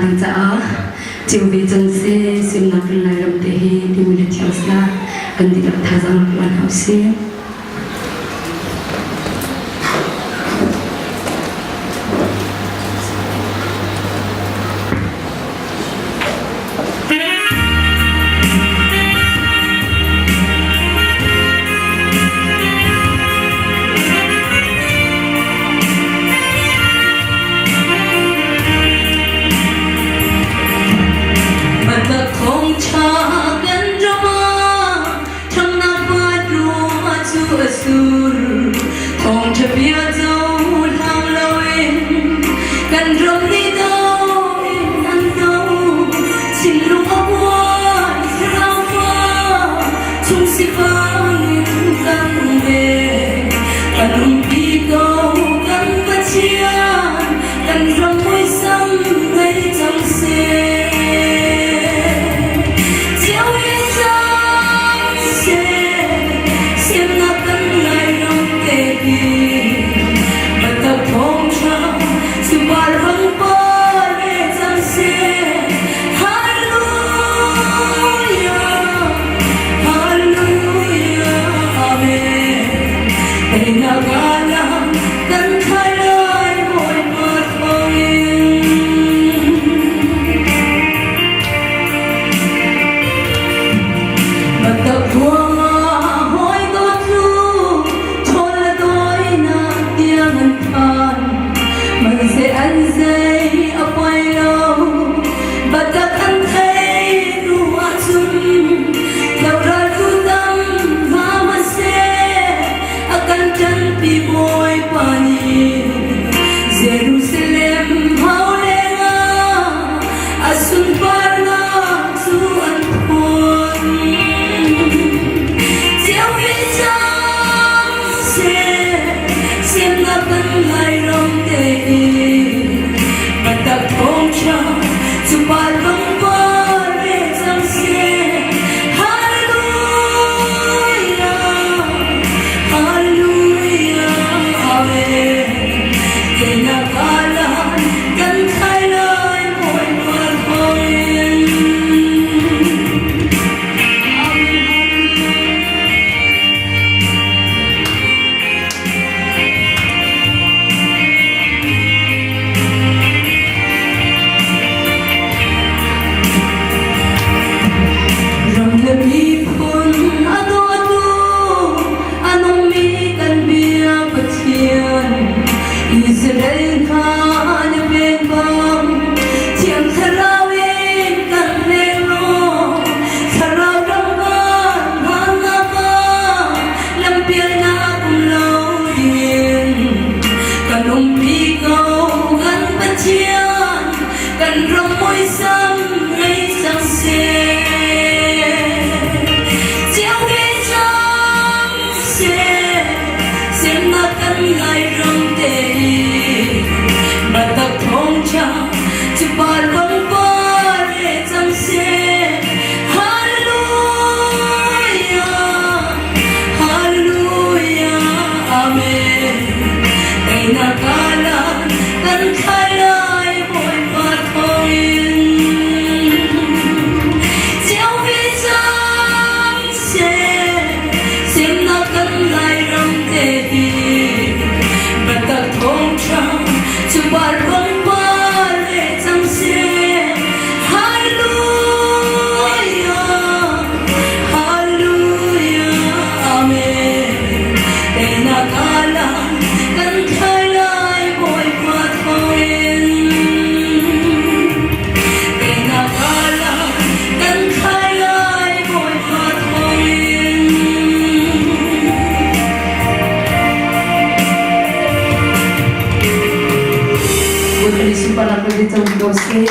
An caah ceu ve cang seh, semnak kan Lairam te hi timi le thiang sila kan dihlak thazaang rak la hna usih. Thawngṭha bia cohlang loin kan ram nih do in an do. Thinlung a kuai thlarau fa chung sifang in kan ve. Kan umpi ko kan Pathian kan ram muisam ngei cang seh. Cio in cang seh, semnak kan Lairam te hi. Biatak thawngṭha sunpar hang pare cang seh. Hallelujah, Hallelujah, Amen. Teinak alam kan thai lai Bawipa thawngin. Biatak ruangah hawi dawt cu ṭhawl le dawinak tiang an phan. Hmanhseh an zei a poi lo, biatak an thei hnu ahcun tlaural tam hna hmanhseh a kan ṭanpi Bawipa nih. Jerusalem hau lengah a sunparnak cu an phun. Ceu in cang seh, semnak kan Lairam te hi. Biatak thawngṭha cu par bang par ve cang seh. Hallelujah, Hallelujah, Amen. Teinak alan kan thai lai Bawipa thawngin. Ram le miphun a dawtu a nungmi kan bia Pathian Israel hna na pek bang Thiang Thlarau in kan leng law Thlarau ram van vannak ah lampialnak um lo dingin kan umpi ko kan Pathian kan ram muisam ngei cang seh. Cio ve cang seh, semnak kan Lairam te hi biatak thawngṭha cu par bang par ve cang seh. Hallelujah, Hallelujah, Amen. Teinak alan kan thlai lai Bawipa thawngin. Cio ve cang seh, semnak kan Lairam te hi biatak thawngṭha cu par bang par ve cang seh. Hallelujah, Hallelujah, Amen. Teinak alan kan thlai lai Bawipa thawngin. Teinak alan kan thlai lai Bawipa thawngin. Bawipa nih sunparnak vialte co ko seh.